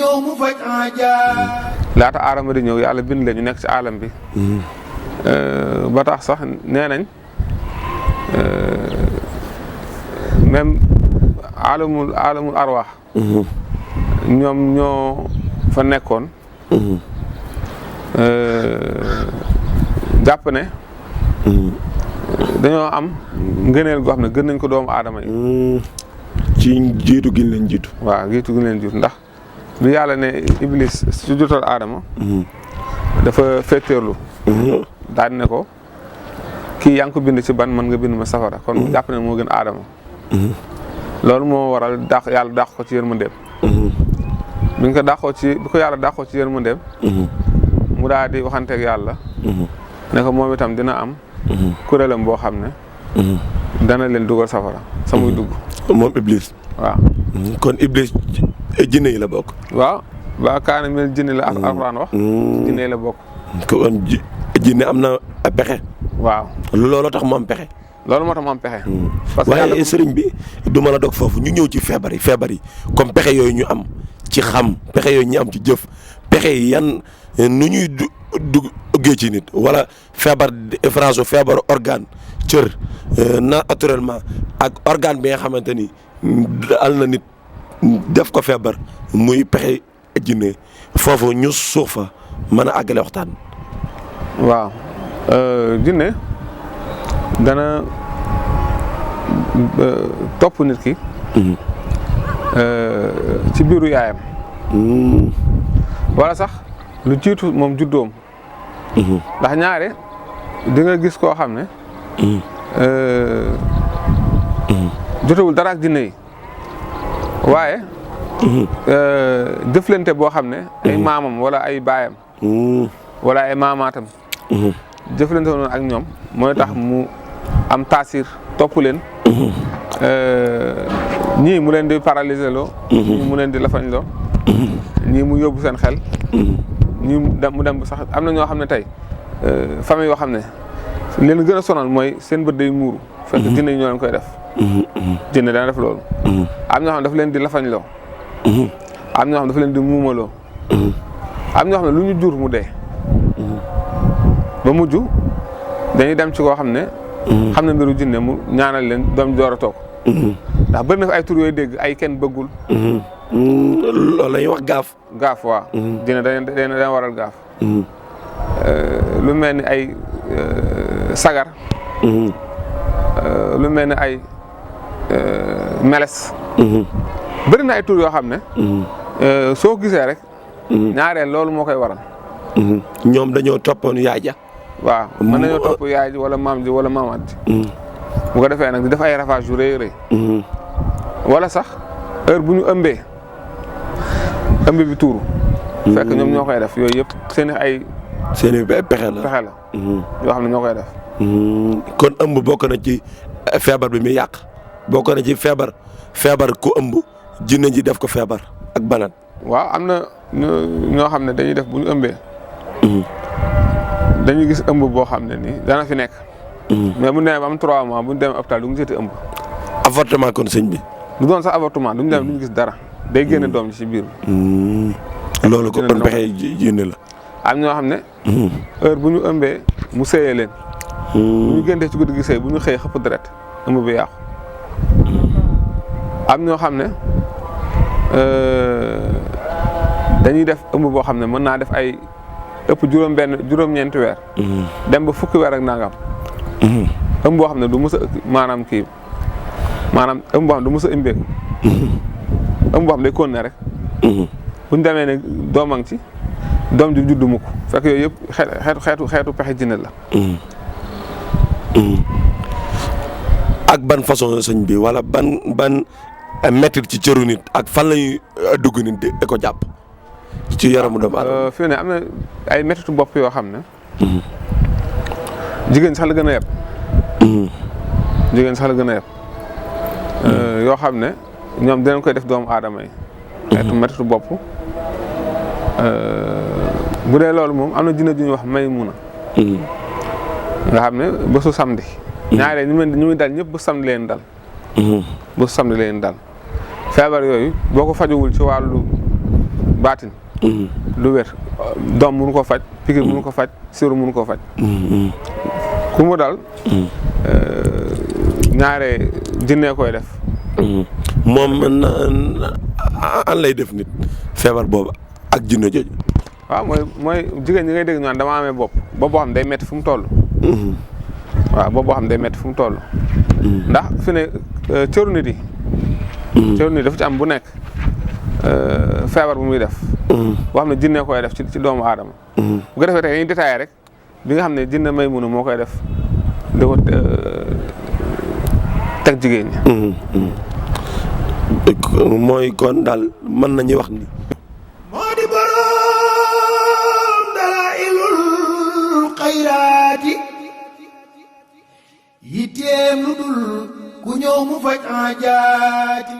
ñëw mu faj aaja. laata aadama di ñëw yàlla bind leen ñu nekk ci alam bi. ba tax sax nee nañ même alamul arwaax. ñoom ñoo fa nekkoon. jàpp ne. dañoo am ngëneel goo xam ne gën nañ ko doomu aadama yi. ci jiitu gi leen jiitu. waaw jiitu gi leen jiitu ndax bi yàlla ne Iblis su jotal aadama. dafa fetteerlu. daal ne ko kii yaa ngi ko bind ci ban man nga bind ma safara kon jàpp ne moo gën aadama. loolu moo waral yàlla dàq ko ci yërmandeem. bi ko yàlla dàqoo ci yërmandeem. mu daal di waxanteeg yàlla. ne ko moom itam dina am. kuréelam boo xam ne. dana leen dugal safara samuy dugg. moom Iblis. waaw. kon Iblis jinne yi la bokk. waaw ba kaana mel jinne la alxuraan wax. jinne yi la bokk. kon jinne am na pexe. waaw looloo tax mu am pexe. loolu moo tax mu am pexe. parce que waaye sëriñ bi du ma la dog foofu ñu ñëw ci feebar yi comme pexe yooyu ñu am ci xam pexe yooyu ñu am ci jëf pexe yi yan nu ñuy duggee ci nit wala feebar France feebar organe cër naturellement ak organe bi nga xamante ni al na nit def ko feebar muy pexe jinne foofu ñu suux fa mën a àggale waxtaan. waaw jinne dana topp nit ki. ci biiru yaayam. wala sax lu jiitu moom juddoom. ndax ñaare di nga gis koo xam ne. jotewul dara ak jinne yi waaye. jëflante boo xam ne. ay maamam wala ay baayam. wala ay maamaatam. jëflante noonu ak ñoom mooy tax mu am taasir topp leen. ñii mu leen di paralyser loo. ñii mu leen di lafañ loo. ñii mu yóbbu seen xel. ñii mu dem sax am na ñoo xam ne tey famille yoo xam ne leen gën a sonal mooy seen bët day muuru. fekk jinne ñoo leen koy def. jinne dana def loolu. am ñoo xam ne dafa leen di lafañ loo. am ñoo xam ne dafa leen di muumaloo. am ñoo xam ne lu ñu jur mu dee. ba mujj dañuy dem ci koo xam ne. xam ne mbiru jinne mu ñaanal leen doom door a toog. ndax bëri na fi ay tur yooyu dégg ay kenn bëggul. loolu la ñuy wax gaaf. gaaf waaw. jinne dañ waral gaaf. lu mel ni ay sagar. lu mel ni ay meles. bëri na ay tur yoo xam ne. soo gisee rek. ñaareel loolu moo koy waral. ñoom dañoo toppoon yaay ja. waaw mën nañoo topp yaay ji wala maam ji wala maamaat ji. bu ko defee nag di def ay ravage yu rëy rëy. wala sax heure bu ñu ëmbee ëmb bi tuuru. fekk ñoom ñoo koy def yooyu yëpp seen i pexe la yoo xam ne ñoo koy def. kon ëmb bokk na ci feebar bi muy yàq bokk na ci feebar ku ëmb jinne ji def ko feebar ak banat. waaw am na ñoo xam ne dañuy def bu ñu ëmbee. dañuy gis ëmb boo xam ne nii dana fi nekk. mais bu ñu demee ba am 3 mois bu ñu demee hôpital du ñu gisati ëmb. avortement kon sëñ bi. du doon sax avortement du ñu dem du ñu gis dara. day génne doom ci biir. loolu ko kon pexe jinne la. am ñoo xam ne. heure bu ñu ëmbee mu seeyee leen. bu ñu géntee ci guddi gi sëy bu ñu xëy xëpp deret ëmb bi yàqu. am ñoo xam ne dañuy def ëmb boo xam ne mën naa def ay ëpp juróom-ñeenti weer. dem ba fukki weer ak nangam. ëmb boo xam ne du mës a maanaam ëmb boo xam ne du mës a ëmbeeku. ëmb boo xam ne day continuer rek. bu ñu demee ne doom a ngi ci doom ji juddu mukk fekk yooyu yëpp xeetu pexe jinne la. ak ban façon sëñ bi wala ban métti ci cëru nit ak fan lañuy dugg nit di ko jàpp ci yaramu doomu aadama. fii ne am na ay méttitu bopp yoo xam ne. jigéen sax la gën a yeb. jigéen sax la gën a yeb. yoo xam ne ñoom dinañ koy def doomu aadama yi. xeetu méttitu bopp. bu dee loolu moom am na jinne ju ñuy wax Maymuna. nga xam ne bésu samedi. ñaaree ñu muy dal ñëpp bu samedi leen dal. bésu samedi leen dal. feebar yooyu boo ko fajuwul ci wàllu baatin lu wér doom mënu ko faj pikir mënu ko faj siru mënu ko faj ku mu dal ñaare jinnee koy def moom an lay def nit feebar boobu ak jinne jooju waaw mooy jigéen ñi ngay dégg ñu naan dama amee bopp boo xam day metti fu mu toll waaw boo xam day metti fu mu toll ndax fi ne cëru nit yi dafa ci am bu nekk feebar bu muy def boo xam ne jinne koy def ci doomu aadama bu ko defee tey dañuy détaillé rek bi nga xam ne jinne Maymuna moo koy def di ko teg jigéen ñi mooy kon daal mën nañuy wax ni moo di borom dalailul xayraati yitteem lu dul ku ñëw mu faj aajaati